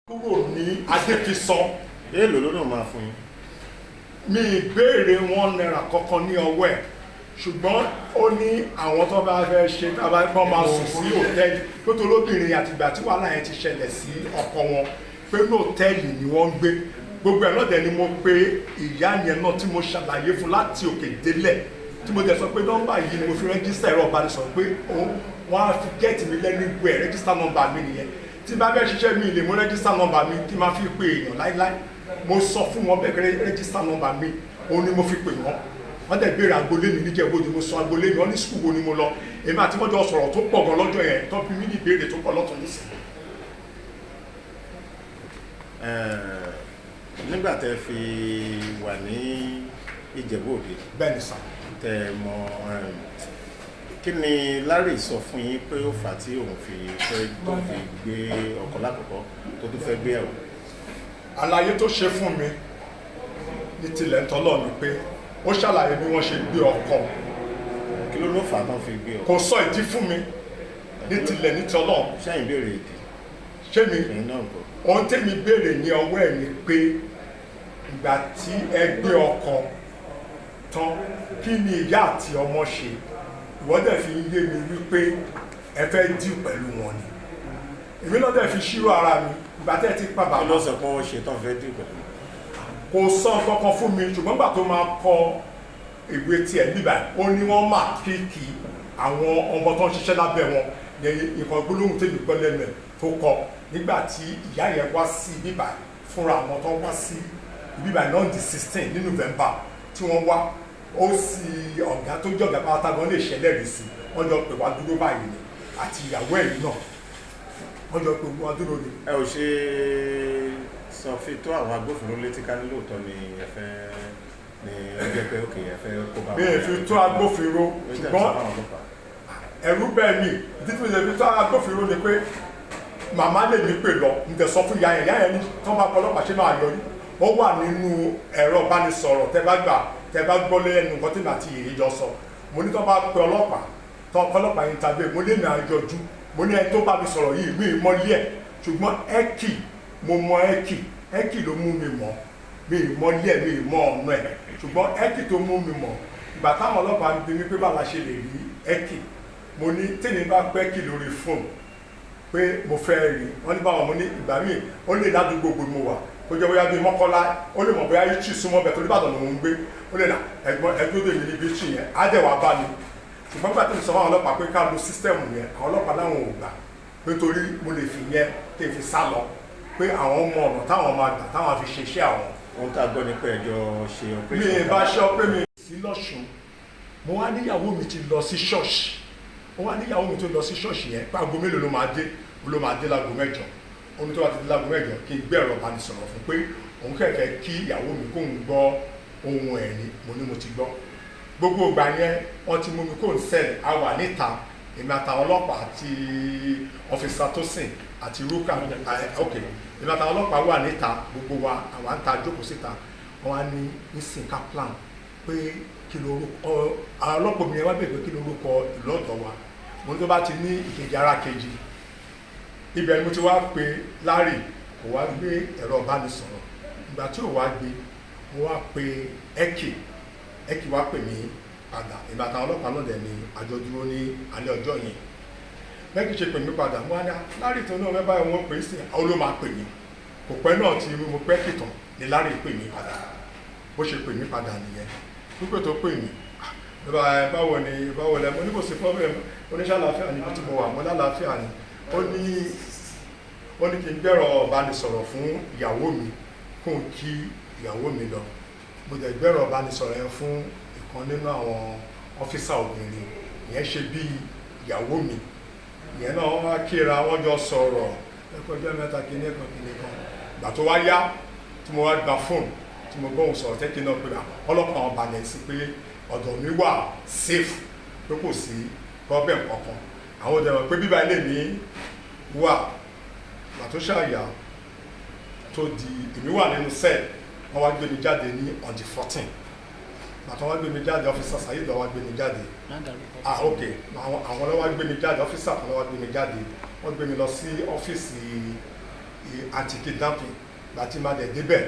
Kúrò ní Adéfisàn. Èèlò ló náà máa fún yín? Mi ìbéèrè ₦1 kankan ní ọwọ́ ẹ̀, ṣùgbọ́n ó ní àwọn tó bá fẹ́ ṣe tá a bá pọ́n máa sùn sí hòtẹ́ẹ̀lì pé tó lóbìnrin, àtìgbà tí wàhálà yẹn ti ṣẹlẹ̀ sí ọkọ wọn, pé ní hòtẹ́ẹ̀lì ni wọ́n ń gbé. Gbogbo ẹ̀ lọ́dẹ̀ ni mo pe ìyá yẹn náà tí mo ṣàlàyé fún láti òkè délẹ̀, tí mo dẹ̀ sọ pé nọ́mbà yìí ni mo fi register ẹ̀rọ ìbánisọ̀rọ̀, pé wọ́n á fi get mi lẹ́nu ìgbẹ́ register nọ́mbà mi nìyẹn. Tí bá fẹ́ ṣiṣẹ́, mi lè mú register nọ́mbà mi kí n máa fi pe èèyàn láíláí. Mo sọ fún wọn bẹ́ẹ̀ pé register nọ́mbà mi òun ni mo fi pè wọ́n. Wọ́n dẹ̀ béèrè agboolé mi níjẹ̀bú Òde, mo sọ agboolé mi. Wọ́n ní school wo ni mo lọ. Èmi àti wọ́n jọ sọ̀rọ̀ tó pọ̀ gan lọ́jọ́ yẹn, tó fi mí ní ìbéèrè tó pọ̀ lọ́tún nísìnyí. Nígbà tẹ́ fi wà ní Ìjẹ̀bú Òde, Bẹ́ẹ̀ ni sà. tẹ́ mọ kí ni Larry sọ fún yín pé ó fà á tí òun fi fẹ́ tó fi gbé ọkọ lákọ̀ọ́kọ́ tó tún fẹ́ gbéyàwó? Àlàyé tó ṣe fún mi ní tilẹ̀ ń tọ́lọ̀ ni pé ó ṣàlàyé bí wọ́n ṣe gbé ọkọ. Kí ló fà á tán fi gbé ọkọ? Kò sọ ìdí fún mi ní tilẹ̀ ní tọ́lọ̀. Ṣẹ́yìn béèrè ìdí? Ṣé mi? Ẹ̀yin náà kọ́. Ohun tẹ́mi béèrè ní ọwọ́ ẹ̀ ni pé ìgbà tí ẹ gbé ọkọ tán, kí ni ìyá àti ọmọ ṣe? Ìwọ dẹ̀ fi ń yé mi wípé ẹ fẹ́ deal pẹ̀lú wọn ni. Èmi náà dẹ̀ fi ṣírò ara mi ìgbà tẹ́ ẹ ti pa Kí bàbá. ló sọ pé wọ́n ṣe tán fẹ́ deal pẹ̀lú? Kò sọ kankan fún mi, ṣùgbọ́n gbà tó máa kọ ìwé tiẹ̀ níbà, ó ní wọ́n máa kíkì àwọn ọmọ tó ń ṣiṣẹ́ lábẹ́ wọn ní nǹkan. Gbólóhùn tèmi gbọ́ lẹ́nu ẹ̀ tó kọ nígbà tí ìyá yẹn wá sí bíbà fúnra àwọn tó wá sí bíbà náà di 16 ní November tí wọ́n wá, ó sì ọ̀gá tó jẹ́ ọ̀gá pátá gan lè ṣẹlẹ́rìí sí. Wọ́n jọ pè wá dúró báyìí ni, àti ìyàwó ẹ̀yìn náà, wọ́n jọ pé wá dúró ni. Ẹ ò ṣe sọ fi tó àwọn agbófinró létí, ká ní lóòótọ́ ni ẹ fẹ́ ni ó jẹ́ pé òkè ẹ fẹ́ kó bá Mi ò fi tó agbófinró, ṣùgbọ́n ẹ̀rù bẹ́ẹ̀ mi. Ìdí tí mo lè fi tó agbófinró ni pé màmá lè mi pè lọ n tẹ̀ sọ fún ìyá yẹn. Ìyá yẹn ní tí wọ́n bá pọ̀ ọlọ́pàá, ṣe máa yọrí. Wọ́n wà nínú ẹ̀rọ ìbánisọ̀rọ̀ tẹ́ bá gbà, tẹ́ bá gbọ́ lẹ́nu nǹkan tí màá ti yèyé jọ sọ. Mo ní tí wọ́n bá pe ọlọ́pàá, tí wọ́n ọlọ́pàá yẹn tàbí mo lé mi àjọjú. Mo ní ẹni tó bá mi sọ̀rọ̀ yìí, mi ì mọ ilé ẹ̀, ṣùgbọ́n ẹ́kì mo mọ ẹ́kì, ẹ́kì ló mú mi mọ̀. Mi ì mọ ilé ẹ̀, mi ì mọ ọ̀nà ẹ̀, ṣùgbọ́n ẹ́kì tó mú mi mọ̀. Ìgbà táwọn ọlọ́pàá ń bi mí pé báwa ṣe lè rí ẹ́kì, mo ní tèmi bá pẹ́ kì lórí fóònù pé mo fẹ́ rí wọ́n ní báwọn. Mo ní ìgbà míì ó lè ládùúgbò gbogbo mo wà, kó jẹ́ bóyá bíi Mọ́kọ́lá, ó lè mọ̀ bóyá Ichi súnmọ́ bẹ̀ torí Ìbàdàn ló ń gbé. Ó lè nà ẹ̀gbọ́n ẹgbẹ́ òde mi níbi Ichi yẹn, á dẹ̀ wá bá mi. Ṣùgbọ́n gbà tó ń sọ fún àwọn ọlọ́pàá pé ká lo system yẹn, àwọn ọlọ́pàá láwọn ò gbà, nítorí mo lè fi yẹn kí n fi sá lọ, pé àwọn mọ ọ̀nà táwọn máa gbà táwọn fi ṣe iṣẹ́ àwọn. Ohun tá a gbọ́ ni pé ẹjọ́ ṣe Mi operation. ì bá ṣe pé mi sí lọ́sùn. Mo wá níyàwó mi ti lọ sí ṣọ́ọ̀ṣì. Mo wá níyàwó mi tó lọ sí ṣọ́ọ̀ṣì yẹn pé aago mélòó ló máa dé? Ó ló máa dé láago 8. Ó ní tó bá ti dé láago 8, kí n gbé ẹ̀rọ ìbánisọ̀rọ̀ fún pé òun kẹ̀kẹ́ kí ìyàwó mi kóun gbọ́ ohun ẹ̀ ni. Mo ní mo ti gbọ́. Gbogbo ìgbà yẹn, wọ́n ti mú mi kó n cell. A wà níta, èmi àtàwọn ọlọ́pàá àti officer Tosin àti Ruka. Ok, èmi àtàwọn ọlọ́pàá wà níta, gbogbo wa àwa ń ta jókòó síta. Wọ́n wá ní nísìn ká plan pé kí lorúkọ àwọn ọlọ́pàá mi yẹn. Wá bèèrè pé kí lorúkọ ìlú ọ̀dọ̀ wa. Mo ní tó bá ti ní ìkejì ara kejì. Ibẹ̀ ni mo ti wá pe Larry, kò wá gbé ẹ̀rọ ìbánisọ̀rọ̀. Ìgbà tí ò wá gbé, mo wá pe Eki. Eki wá pè mí padà. Ìgbà àtàwọn ọlọ́pàá náà dẹ̀ ni àjọ dúró ní alẹ́ ọjọ́ yẹn. Bẹ́ẹ̀ kì í ṣe pè mí padà. Mo wá ní Larry tó náà mẹ́bàá wọn pè é sí àwọn ló máa pè mí. Kò pẹ́ náà tí mo pẹ́ kìtàn ni Larry pè mí padà. Bó ṣe pè mí padà nìyẹn. Pípẹ́ tó pè mí, "Báwo ni, báwo lẹ?" Mo ní kò sí problem. Oníṣẹ́ àlàáfíà níbi tí mo wà. Mo lálàáfíà ni. Ó ní kí n gbẹ́rọ ìbánisọ̀rọ̀ fún ìyàwó mi, kó n kí ìyàwó mi lọ. Mo dẹ̀ gbẹ́rọ ìbánisọ̀rọ̀ yẹn fún ìkan nínú àwọn officer obìnrin ìyẹn, ṣe bí ìyàwó mi ìyẹn náà. Wọ́n wá kíra, wọ́n jọ sọ̀rọ̀ ẹ̀kọ́ ọjọ́ mẹ́ta, kìíní kan kìíní kan. Ìgbà tó wá yá tí mo wá gba fóònù tí mo gbóhùn sọ̀rọ̀ tẹ́kì náà pé ọlọ́pàá wọn balẹ̀ sí pé ọ̀dọ̀ mi wà safe, pé kò sí problem kankan. Àwọn ọ̀dẹ̀ mọ̀ pé bíbá ilé mi wà. Ìgbà tó ṣàyà tó di èmi wà nínú cell, wọ́n wá gbé mi jáde ní on the 14. Ìgbà tó wá gbé mi jáde, officer Saheed ló wá gbé mi jáde. Ah, ok, àwọn ló wá gbé mi jáde, officer kan ló wá gbé mi jáde. Wọ́n gbé mi lọ sí ọ́fíìsì. Anti-kidnapping. Láti má dẹ̀ débẹ̀,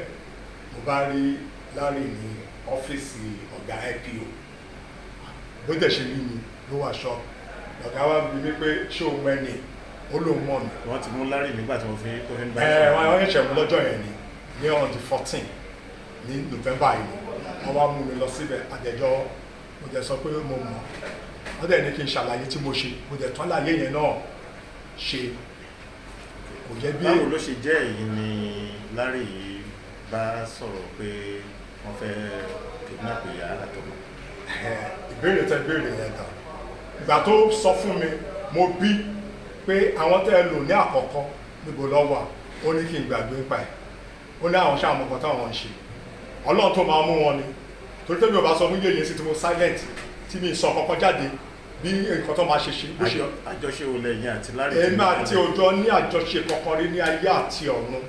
mo bá rí Larry ní ọ́fíìsì ọ̀gá IPO. Bó dẹ̀ ṣe rí mi ló wà ṣọ́. Ọ̀gá wa bi mí pé ṣé o mọ ẹni? Ó lóun mọ̀ mi. Wọ́n ti mú Larry nígbà tí wọ́n fi tó fi ń bá Ẹ wọ́n ṣẹ̀ṣẹ̀ mú lọ́jọ́ yẹn ni, ní on the 14 ní November yìí. Wọ́n wá mú mi lọ síbẹ̀ àjẹjọ́. Mo dẹ̀ sọ pé mo mọ̀. Wọ́n dẹ̀ ní kí n ṣàlàyé tí mo ṣe. Mo dẹ̀ tán àlàyé yẹn náà ṣe. Kò jẹ́ bí. Báwo ló ṣe jẹ́ èyí ni Larry yìí bá sọ̀rọ̀ pé wọ́n fẹ́ kidnap ìyá àtọmọ? Ẹ, ìbéèrè tẹ béèrè yẹn dà. Ìgbà tó sọ fún mi, mo bí pé àwọn tẹ́ ẹ lò ní àkọ́kọ́, níbo ló wà? Ó ní kí n gbàgbé nípa ẹ̀. Ó ní àwọn ṣáà mọ̀ nǹkan táwọn ń ṣe, Ọlọ́run tó máa mú wọn ni. Torí tẹ́mi ò bá sọ fún yéye sí tí mo silent, tí mi sọ kọ́kọ́ jáde bí nǹkan tó máa ṣe ṣe bó ṣe. Àjọṣe wo lẹ́yìn àti Larry ti Èmi ní àti tẹ́lẹ̀? òjò ní àjọṣe kankan rí ní ayé àti ọ̀run.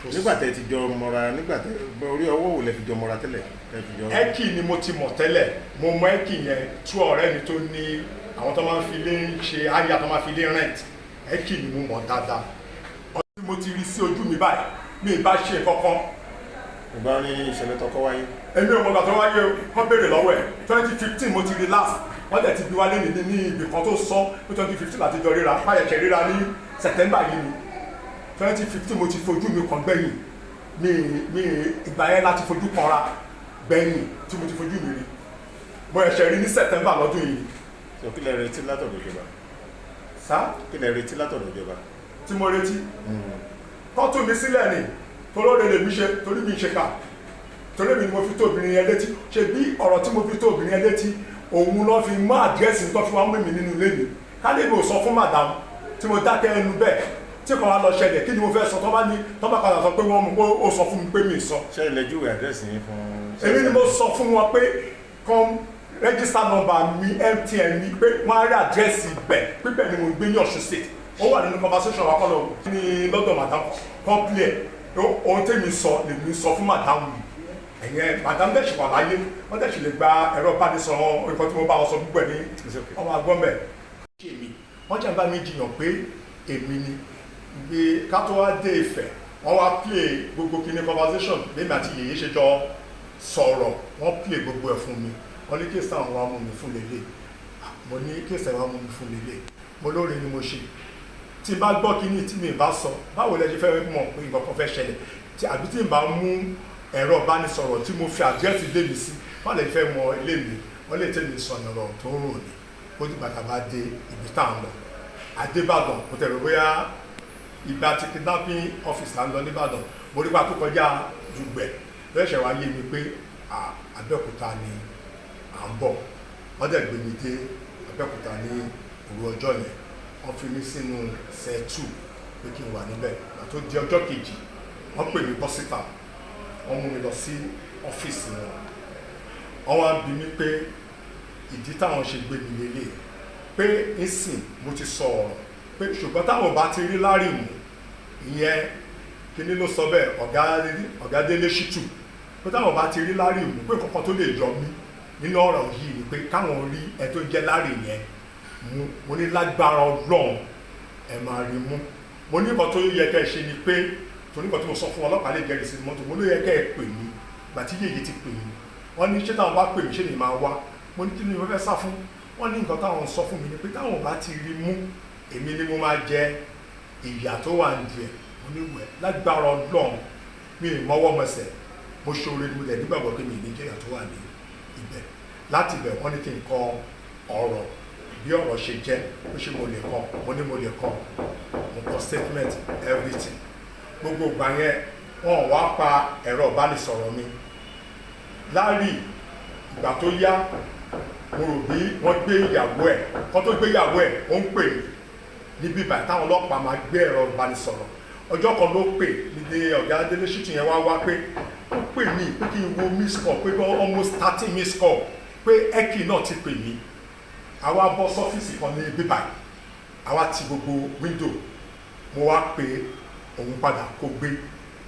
Kò sí. Nígbà tẹ́ ti jọ mọ́ra, nígbà tẹ́ orí ọwọ́ wo lẹ fi jọ mọ́ra tẹ́lẹ̀ tẹ́ fi jọ? Ẹ́kì ni mo ti mọ̀ tẹ́lẹ̀. Mo mọ Ẹ́kì yẹn tú ọ̀rẹ́ mi tó ní àwọn tó máa ń fi ilé ṣe áyà, tó máa fi ilé rent. Ẹ́kì ni mo mọ̀ dáadáa. Ọdún tí mo ti rí sí ojú mi báyìí, mi ì bá ṣe kankan. Ìgbà ní ìṣẹ̀lẹ̀ tọkọ wáyé? Èmi ò mọ̀ gbà tó wáyé o. Wọ́n béèrè lọ́wọ́ ẹ̀. 2015 mo ti rí last. Wọ́n dẹ̀ ti bí wálé ní ibì kan tó sọ ní 2015 láti jọ ríra. Fáyẹ̀kẹ̀ ríra ní September yìí ni. 2015 mo ti fojú mi kàn gbẹ̀yìn. Mi ìgbà yẹn láti fojú kanra gbẹ̀yìn tí mo ti fojú mi rí. Mo ẹ̀ṣẹ̀ rí ní September lọ́dún yìí. So kí lẹ retí látọ̀dọ̀ ìjọba? Sá? Kí lẹ retí látọ̀dọ̀ ìjọba? Tí mo retí, kọ́ tú mi sílẹ̀ ni. Toróore lèmi ṣe, torí mi ṣe kà, torí mi ni mo fi tó obìnrin yẹn létí. Ṣe bí ọ̀rọ̀ tí mo fi tó obìnrin yẹn létí, òun lọ́ fi mú àdírẹ́sì tó fi wá mú mi nínú ilé mi. Ká lè mi ò sọ fún madam, tí mo dákẹ́ ẹnu bẹ́ẹ̀, tí kò wá lọ ṣẹlẹ̀, kí ni mo fẹ́ sọ? Tó bá ní tó bá padà sọ pé wọ́n mú, ó sọ fún mi pé mi sọ. Ṣé ilẹ̀ júwe àdírẹ́sì yín fún? Èmi ni mo sọ fún wọn pé com register number mi, MTN mi, pé wọ́n á rí àdírẹ́sì ibẹ̀, pípẹ́ ni mo gbé ní Ọ̀ṣun State. Ó wà nínú conversation wa kọ́ lọ ní lọ́dọ̀ madam kọ́ńplẹ̀. Ohun tèmi sọ lèmi sọ fún madam. Ẹ̀yẹn madam dẹ̀ ṣì wà láyé, wọ́n dẹ̀ ṣì lè gba ẹ̀rọ ìbánisọ̀rọ̀ nǹkan tí mo bá wọn sọ gbogbo ẹ̀ ní. It's okay. Ọmọ agbọ́n bẹ̀ èmi, wọ́n jẹ́ bá mi jiyàn pé èmi ni gbé. Ká tó wá dé Ifẹ̀, wọ́n wá play gbogbo kíní conversation lèmi àti yèyé ṣe jọ sọ̀rọ̀. Wọ́n play gbogbo ẹ̀ fún mi. Wọ́n ní case àwọn wa mú mi fún lélẹ̀. Mo ní case àwọn mú mi fún lélẹ̀. Mo lóore ni mo ṣe. Tí n bá gbọ́ kíní tí mi bá sọ, báwo lẹ ṣe fẹ́ mọ̀ pé nǹkan kan fẹ́ ṣẹlẹ̀? Tí àbí tí n bá mú ẹ̀rọ ìbánisọ̀rọ̀ tí mo fi àdírẹ́sì ilé mi sí, báwo lẹ ṣe fẹ́ mọ ilé mi? Wọ́n lè tẹ̀lé sọ̀nà tó ń rò ní ó dìgbà tá a bá dé ibi tá à ń lọ. Adébàdàn, mo tẹ̀lé bóyá ìgbà tí kidnapping office là ń lọ nìbàdàn. Mo rí pa tó kọjá Dùgbẹ̀ lọ́sẹ̀ wá yé mi pé Abẹ́òkúta ni à ń bọ̀. Wọ́n dẹ̀ gbé mi dé Abẹ́òkúta ní òru ọjọ́ yẹn. Wọ́n fi mí sínú cell 2 pé kí n wà níbẹ̀. Ìgbà tó di ọjọ́ kejì, wọ́n pè mí bọ́ síta, wọ́n mú mi lọ sí ọ́fíìsì wọn. Wọ́n wá ń bi mí pé ìdí táwọn ṣe gbé mi lélẹ̀, pé nísìn mo ti sọ ọ̀rọ̀, pé ṣùgbọ́n táwọn bá ti rí Larry mú, ìyẹn kíní ló sọ bẹ́ẹ̀, ọ̀gá Délé Ṣítù, pé táwọn bá ti rí Larry mú, pé nǹkan tó lè yọ mí nínú ọ̀rọ̀ yìí ni pé káwọn rí ẹ tó jẹ́ Larry yẹn mú. Mo ní lágbára Ọlọ́run, ẹ máa rí mú. Mo ní nǹkan tó yẹ kẹ́ ẹ ṣe ni pé, torí nǹkan tí mo sọ fún ọlọ́pàá lè jẹ́rìí sí mọ́tò, mo ló yẹ kẹ́ ẹ pè mí. Gbà tí yèyé ti pè mí, wọ́n ní ṣé táwọn bá pè mí, ṣé ni màá wá? Mo ní kí ni mo fẹ́ sá fún? Wọ́n ní nǹkan táwọn sọ fún mi ni pé táwọn bá ti rí mú, èmi ni mo máa jẹ ìyà tó wà ní díẹ̀. Mo ní wẹ̀, lágbára Ọlọ́run, mi ì mọ́wọ́ mọsẹ̀, mo ṣoore ni. Mo dẹ̀ nígbàgbọ́ pé mi ì ní jẹ ìyà tó wà ní ibẹ̀. Láti ibẹ̀, wọ́n ní kí n kọ ọ̀rọ̀ bí ọ̀rọ̀ ṣe jẹ́, ó ṣe mo lè kọ. Mo ní mo lè kọ. Mo kọ statement, everything. Gbogbo ìgbà yẹn, wọ́n wá pa ẹ̀rọ ìbánisọ̀rọ̀ mi. Larry, ìgbà tó yá, mo rò bí wọ́n gbé ìyàwó ẹ̀ kọ́ tó gbé ìyàwó ẹ̀, ó ń pè mí níbí báyìí táwọn ọlọ́pàá máa gbé ẹ̀rọ ìbánisọ̀rọ̀. Ọjọ́ kan ló pè ní ọ̀gá Délé Ṣítù yẹn wá wá pé ó pè mí pé kí n wo miss call, pé almost 30 miss call, pé Eki náà ti pè mí. Àwa bọ́ sọ́fíìsì kan ní ibi báyìí, àwa ti gbogbo window. Mo wá pe òun padà, kó gbé.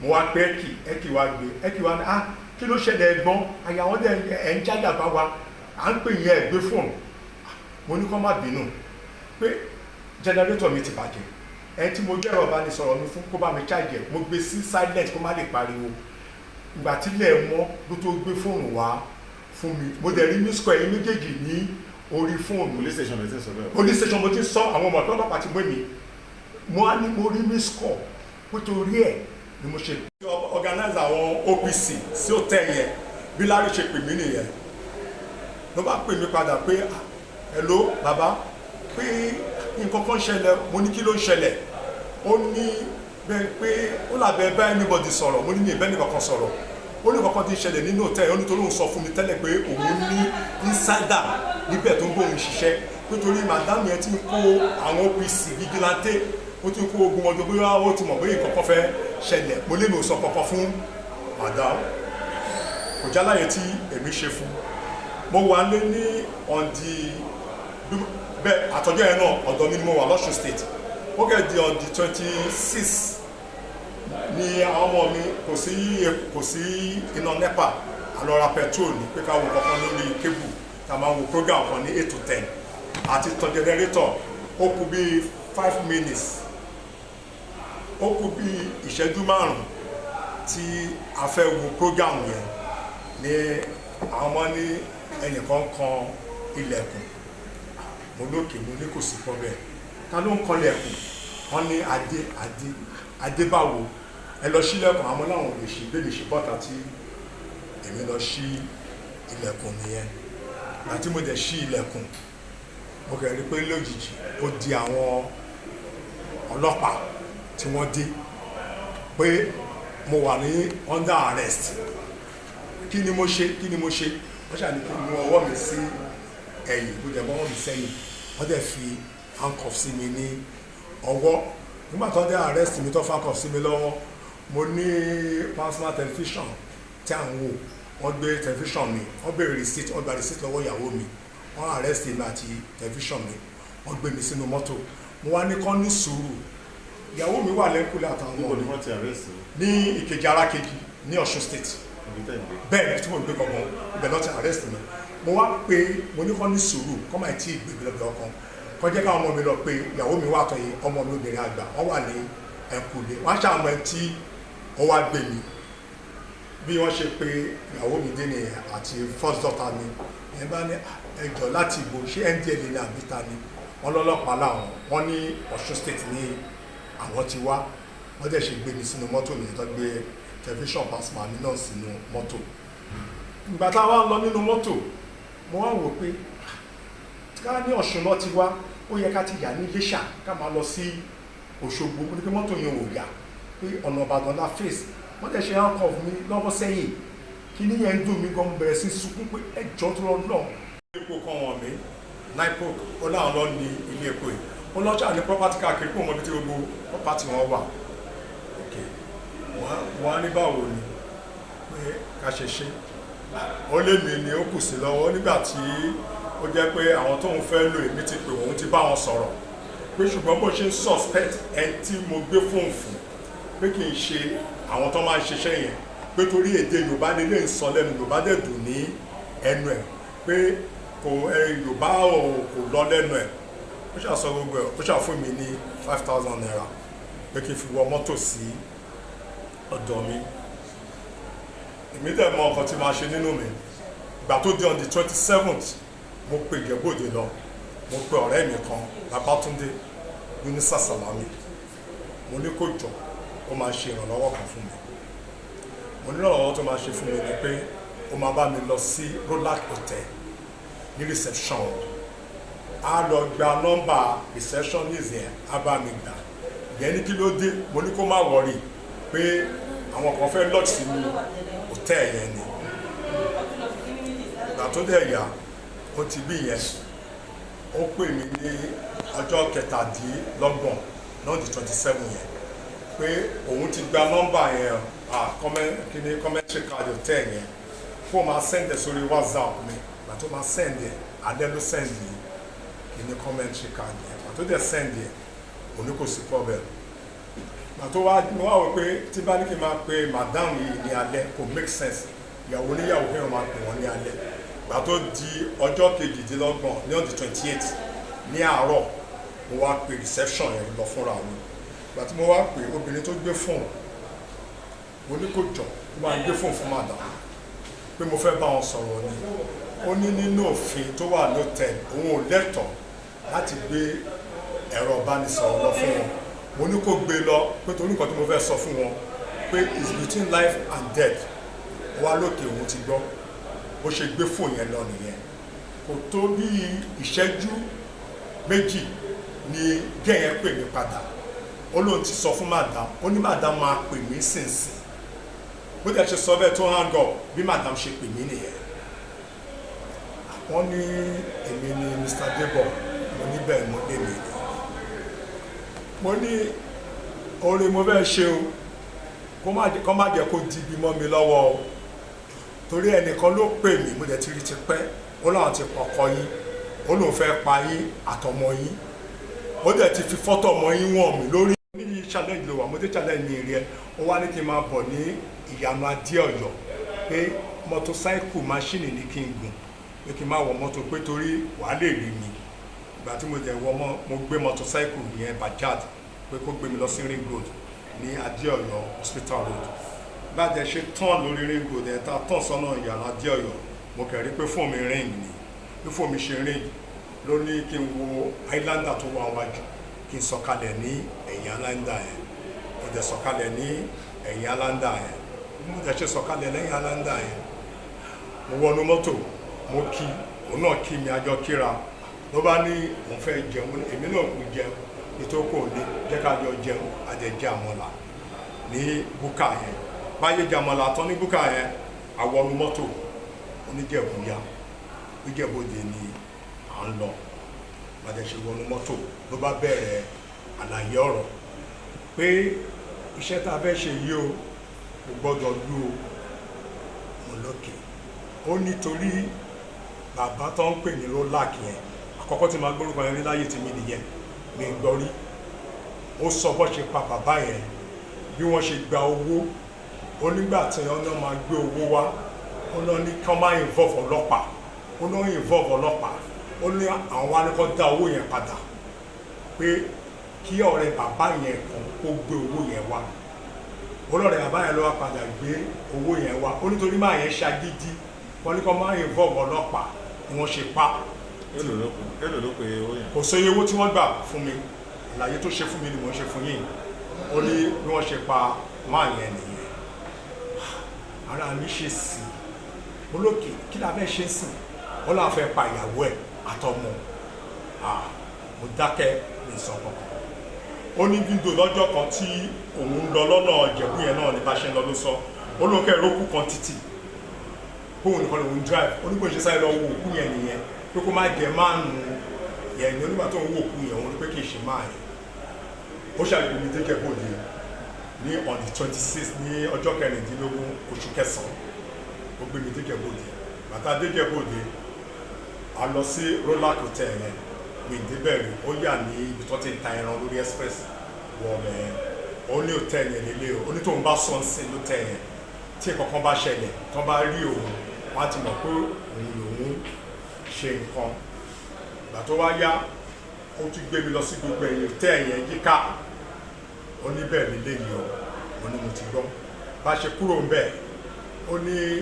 Mo wá pe Eki, Eki wá gbé. Eki wá ní, "Ah, kí ló ṣẹlẹ̀ ẹ̀gbọ́n? Àyà wọn dẹ̀ ẹ̀ ń jájà bá wa, à ń pè yẹn, ẹ̀ gbé fóònù." Mo ní kó má bínú, pé generator mi ti bàjẹ́. Ẹni tí mo gbé ẹ̀rọ ìbánisọ̀rọ̀ mi fún kó bá mi charge ẹ̀, mo gbé sí silent kó má lè pariwo. Ìgbà tílẹ̀ mọ́ ló tó gbé fóònù wá fún mi. Mo dẹ̀ rí miss call ẹ̀yin méjèèjì ní orí fóònù. Police station lè ti sọ bẹ́ẹ̀ o. Police station mo ti sọ. Àwọn ọmọ ọlọ́pàá ti mú mi. Mo á ní mo rí miss call, nítorí ẹ̀ ni mo ṣe organize àwọn OPC sí hotel yẹn. Bí Larry ṣe pè mí nìyẹn, ló bá pè mí padà pé, "Ah, hello bàbá," pé nǹkan kan ṣẹlẹ̀. Mo ní, "Kí ló ń ṣẹlẹ̀?" Ó ní bẹ́ẹ̀ pé ó làbẹ́ bá anybody sọ̀rọ̀. Mo ní mi ìbẹ́ nìkan kan sọ̀rọ̀. Ó ní kankan ti ń ṣẹlẹ̀ nínú hotel. Ó nítorí òun sọ fún mi tẹ́lẹ̀ pé òun ní insider níbẹ̀ tó ń bóun ṣiṣẹ́, nítorí madam yẹn ti ń kó àwọn OPC vigilante, ó ti ń kó ogun ọjọ́, bóyá ó ti mọ̀ bóyá nǹkan kan fẹ́ ṣẹlẹ̀. Mo lé mi ò sọ kankan fún madam, kò jáláyé tí èmi ṣe fún. Mo wà lé ní on the bẹ́ẹ̀ àtọ́jọ́ yẹn náà, ọ̀dọ̀ mi ni mo wà lọ́ṣun State. Ó kẹ́ di on the 26 ní àwọn ọmọ mi, kò sí iná NEPA, a lọ ra petrol ní pé ká wo kankan lórí cable tá a máa wo program kan ní 8 to 10 àti tan generator. Ó kù bíi 5 minutes, ó kù bíi ìṣẹ́jú 5 tí a fẹ́ wo program yẹn ní àwọn ọmọ ní ẹnìkan kan ilẹ̀kùn. Mo lókè, mo ní kò sí problem, ta ló ń kanlẹ̀kùn? Wọ́n ní Adé. Adé? Adé báwo? Ẹ lọ sílẹ̀kùn. Àwọn láwọn ò lè ṣí. Bẹ́ẹ̀ lè ṣe bọ́ta tí èmi lọ ṣí ilẹ̀kùn nìyẹn. Àti mo dẹ̀ ṣí ilẹ̀kùn, mo kẹ̀ rí pé lójijì ó di àwọn ọlọ́pàá tí wọ́n dé pé mo wà ní under arrest. Kí ni mo ṣe? Kí ni mo ṣe? Wọ́n ṣàní kí n mú ọwọ́ mi sí ẹ̀yìn. Mo dẹ̀ mọ́ ọwọ́ mi sẹ́yìn, wọ́n dẹ̀ fi handcuff sí mi ní ọwọ́. Nígbà tó dé arrest mi, tó fi handcuff sí mi lọ́wọ́, mo ní plasma television tí à ń wò. Wọ́n gbé television mi, wọ́n béèrè receipt, wọ́n gba receipt lọ́wọ́ ìyàwó mi. Wọ́n arrest mi àti television mi, wọ́n gbé mi sínú mọ́tò. Mo wá ní kán ní sùúrù, ìyàwó mi wà lẹ́kùlé àtàwọn Níbo ọmọ ni mi. Wọ́n ti arrest yín? Ní Ìkejì Arákejì ní Ọ̀ṣun State. Ibi tẹ́ ń gbé. Bẹ́ẹ̀ ni, tí mo gbé gangan, ibẹ̀ ló ti arrest mi. Mo wá pé, mo ní kán ní sùúrù, kán máa tí ì gbé mi lọ́dọ̀ kan, kán jẹ́ káwọn ọmọ mi lọ pé ìyàwó mi wà tọ́ yìí, ọmọ mi obìnrin àgbà, wọ́n wà ní ẹ̀kúlé, wọ́n á ṣàmọ́ ẹ tí ó wá gbé mi. Bí wọ́n ṣe pé ìyàwó mi dé nìyẹn àti first daughter mi. Ìyẹn bá ní ẹjọ́ láti ìbò, ṣé NDLEA ní àbí ta ni? Wọ́n lọ́lọ́pàá làwọn, wọ́n ní Ọ̀ṣun State ní àwọn ti wá. Wọ́n dẹ̀ ṣe gbé mi sínú mọ́tò nìyẹn, tó gbé tẹlifíṣàn plasma mi náà sínú mọ́tò. Ìgbà tá a wá ń lọ nínú mọ́tò, mo wá wò pé ká ní Ọ̀ṣun lọ ti wá, ó yẹ ká ti yà ní Iléṣà ká máa lọ sí Òṣogbo. Mo ní pé mọ́tò yẹn ò yà, pé ọ̀nà Ìbàdàn la face. Wọ́n dẹ̀ ṣe handcuff mi lọ́wọ́ sẹ́yìn. Kí ní yẹn ń dùn mí gan, mo bẹ̀rẹ̀ sí sunkún pé ẹjọ́ tó lọ náà. Epo kan wọ̀n mí NIPOC, ó láwọn lọ ní ilé epo yìí, ó lọ́jà ní property káàkiri, kó mọ ibi tí gbogbo property wọn wà. Ok, wọ́n á ní báwo ni pé ká ṣe ṣe? Ó lé mi ni ó kù sí lọ́wọ́ nígbà tí ó jẹ́ pé àwọn tóun fẹ́ lò, èmi ti pè wọ́n, ti bá wọn sọ̀rọ̀, pé ṣùgbọ́n bó ṣe ń suspect ẹni tí mo gbé fóònù fún, pé kì í ṣe àwọn tó máa ń ṣiṣẹ́ yẹn, pé torí èdè Yorùbá nílé ń sọ lẹ́nu, Yorùbá dẹ̀ dùn ní ẹnu ẹ̀, pé kò ẹ Yorùbá ò kò lọ lẹ́nu ẹ̀. Ó ṣàṣọ gbogbo ẹ̀, ó ṣàfún mi ní ₦5,000 pé kí n fi wọ mọ́tò sí ọ̀dọ̀ mi. Èmi dẹ̀ mọ nǹkan tí màá ṣe nínú mi. Ìgbà tó di on the 27th, mo pe Ìjẹ̀bú-Òde lọ, mo pe ọ̀rẹ́ mi kan, Babátúndé Yunisa Salami. Mo ní kó jọ, ó máa ṣe ìrànlọ́wọ́ kan fún mi. Mo ní ìrànlọ́wọ́ tó máa ṣe fún mi ni pé ó máa bá mi lọ sí Rolac Hotel ní reception, á lọ gba nọ́mbà receptionist yẹn, á bá mi gbà yẹn. Ní kí ló dé? Mo ní kó má worry, pé àwọn kan fẹ́ lodge sínú hotel yẹn ni. Ìgbà tó dẹ̀ yá, ó ti bí yẹn, ó pè mí ní ọjọ́ 27 náà, di 27 yẹn, pé òun ti gba nọ́mbà yẹn, kíní commentary card hotel yẹn, kó máa send ẹ̀ sórí WhatsApp mi. Ìgbà tó máa send ẹ̀, alẹ́ ló send yìí kíní commentary card yẹn. Ìgbà tó dẹ̀ send ẹ̀, òní kò sí problem. Ìgbà tó wá, mo wá wò pé tí bá ní kí n máa pe madam yìí ní alẹ́, kò make sense, ìyàwó oníyàwó kí wọ́n máa pè wọ́n ní alẹ́. Ìgbà tó di ọjọ́ 28 ní on the 28 ní àárọ̀, mo wá pe reception yẹn lọ fúnra mi. Ìgbà tí mo wá pè obìnrin tó gbé fóònù, mo ní kó jọ kó máa gbé fóònù fún madam pé mo fẹ́ bá wọn sọ̀rọ̀ ni. Ó ní nínú òfin tó wà lótẹ̀ẹ̀lì, òun ò lẹ́tọ̀ọ́ láti gbé ẹ̀rọ ìbánisọ̀rọ̀ lọ fún wọn. Mo ní kó gbé lọ pé torí nǹkan tí mo fẹ́ sọ fún wọn pé it's between life and death. Ó wá lókè, òun ti gbọ́. Bó ṣe gbé fóònù yẹn lọ nìyẹn. Kò tó bí ìṣẹ́jú 2 ni gẹ́ yẹn pè mí padà. Ó lóun ti sọ fún madam, ó ní madam máa pè mí sínsìn. Bó dẹ̀ ṣe sọ bẹ́ẹ̀ tó hang up, bí madam ṣe pè mí nìyẹn. Wọ́n ní èmi ni Mr. Debo. Mo ní bẹ́ẹ̀, mo lé mi ni. Mo ní oore mo fẹ́ ṣe o, kó má jẹ́ kó di ibi mọ́ mi lọ́wọ́ o, torí ẹnìkan ló pè mí, mo dẹ̀ ti rí ti pẹ́. Ó láwọn ti pọkọ yín, ó lóun fẹ́ pa yín àtọmọ yín, ó dẹ̀ ti fi fọ́tò ọmọ yín wọ̀n mí lórí. Ní Challenge ló wà. Mo dé Challenge ní ìrì ẹ. Ó wá ní kí n máa bọ̀ ní Ìyànà Adé Ọ̀yọ́, pé motorcycle machine ní kí n gùn, pé kí n má wọ mọ́tò, pé torí wàá lè rí mi. Ìgbà tí mo dẹ̀ wọ mọ́, mo gbé motorcycle yẹn, Bajaj, pé kó gbé mi lọ sí Ring Road ní Adé Ọ̀yọ́ Hospital Road. Bá a dẹ̀ ṣe tán lórí Ring Road ẹ̀, ta tán sọ́nà Ìyànà Adé Ọ̀yọ́, mo kẹ̀ rí pé fóònù mi ring ni. Bí fóònù mi ṣe ring, ló ní kí n wo Highlander tó wà wájú, kí n sọ̀kalẹ̀ ní ẹ̀yìn Highlander yẹn. Mo dẹ̀ sọ̀kalẹ̀ ní ẹ̀yìn Highlander yẹn. Mo dẹ̀ ṣe sọ̀kalẹ̀ lẹ́yìn Highlander yẹn, mo wọnú mọ́tò, mo kí òun náà, kí mi, àjọ kíra. Ló bá ní òun fẹ́ jẹun. Mo ní èmi náà kò jẹun nítorí kò ní jẹ́ ká jọ jẹun. Àjẹjẹ àmàlà ní búkà yẹn. Báyé jẹ àmàlà tán ní búkà yẹn, àwọnú mọ́tò oníjẹ̀bù ya, Ìjẹ̀bú-Òde ni à ń lọ. Bàjẹ́ ṣe wọnú mọ́tò, ló bá bẹ̀rẹ̀ àlàyé ọ̀rọ̀ pé iṣẹ́ tá a fẹ́ ṣe yìí o, kò gbọ́dọ̀ lú o. Mo lókè. Ó nítorí bàbá tó ń pè ní Rolak yẹn, àkọ́kọ́ tí màá gbórúkọ yẹn rí láyé tèmi nìyẹn, mi ń gbọ́ rí. Ó sọ bó ṣe pa bàbá yẹn, bí wọ́n ṣe gba owó. Ó nígbà tí wọ́n náà máa gbé owó wá, ó náà ní kí wọ́n máa involve ọlọ́pàá, ó náà involve ọlọ́pàá. Ó ní àwọn wá ní kó dá owó yẹn padà, pé kí ọ̀rẹ́ bàbá yẹn kan kó gbé owó yẹn wá. Olóòrẹ́ bàbá yẹn ló wá padà gbé owó yẹn wá. Ó nítorí máa yẹn ṣagídí, wọ́n ní kó máa involve ọlọ́pàá ni wọ́n ṣe pa. Èlò ló pe owó yẹn? Kò sóye owó tí wọ́n gbà fún mi. Àlàyé tó ṣe fún mi ni mò ń ṣe fún yín. Ó ní bí wọ́n ṣe pa máa yẹn nìyẹn. Ara mi ṣe sí i olókè. Kí la fẹ́ ṣe sìn? Ó láwọn fẹ́ pa ìyàwó ẹ̀ àtọmọ. Ah, mo dákẹ́ ní sọ kankan. Ó ní fídíò lọ́jọ́ kan tí òun ń lọ lọ́nà Ìjẹ̀bú yẹn náà ní bá ṣe ń lọ, ló sọ ó lóun kẹ́ ẹ̀rọ kan títì, kóun nìkan lòun drive. Ó ní bó ṣe sáré lọ wo òkú yẹn nìyẹn, pé kó má jẹ máàlù yẹn ní. Onígbà tó ń wo òkú yẹn, òun ní pé kì í ṣe máa yẹn. Ó ṣàlùkò mi dé Ìjẹ̀bú-Òde ní on the 26, ní ọjọ́ 16 oṣù kẹsàn-án. Ó gbé mi dé Ìjẹ̀bú-Òde. Bàtà dé Ìjẹ̀bú-Òde, a lọ sí Rolak Hotel yẹn. Mi débẹ̀ rí. Ó yà ní ibi tó ti ń ta ẹran lórí express wọ ọbẹ̀ yẹn. Ó ní hotel yẹn lélẹ̀ o. Ó ní tóun bá sọ ń sìn lótẹ̀ yẹn, tí kankan bá ṣẹlẹ̀, tó bá rí òun, wọ́n á ti mọ̀ pé òun lòun ṣe nǹkan. Ìgbà tó wá yá, ó tún gbé mi lọ sí gbogbo ẹ̀yìn hotel yẹn yíká. Ó ní bẹ́ẹ̀ lélẹ̀ yìí o. Mo ní mo ti gbọ́. Bá ṣe kúrò ń bẹ̀, ó ní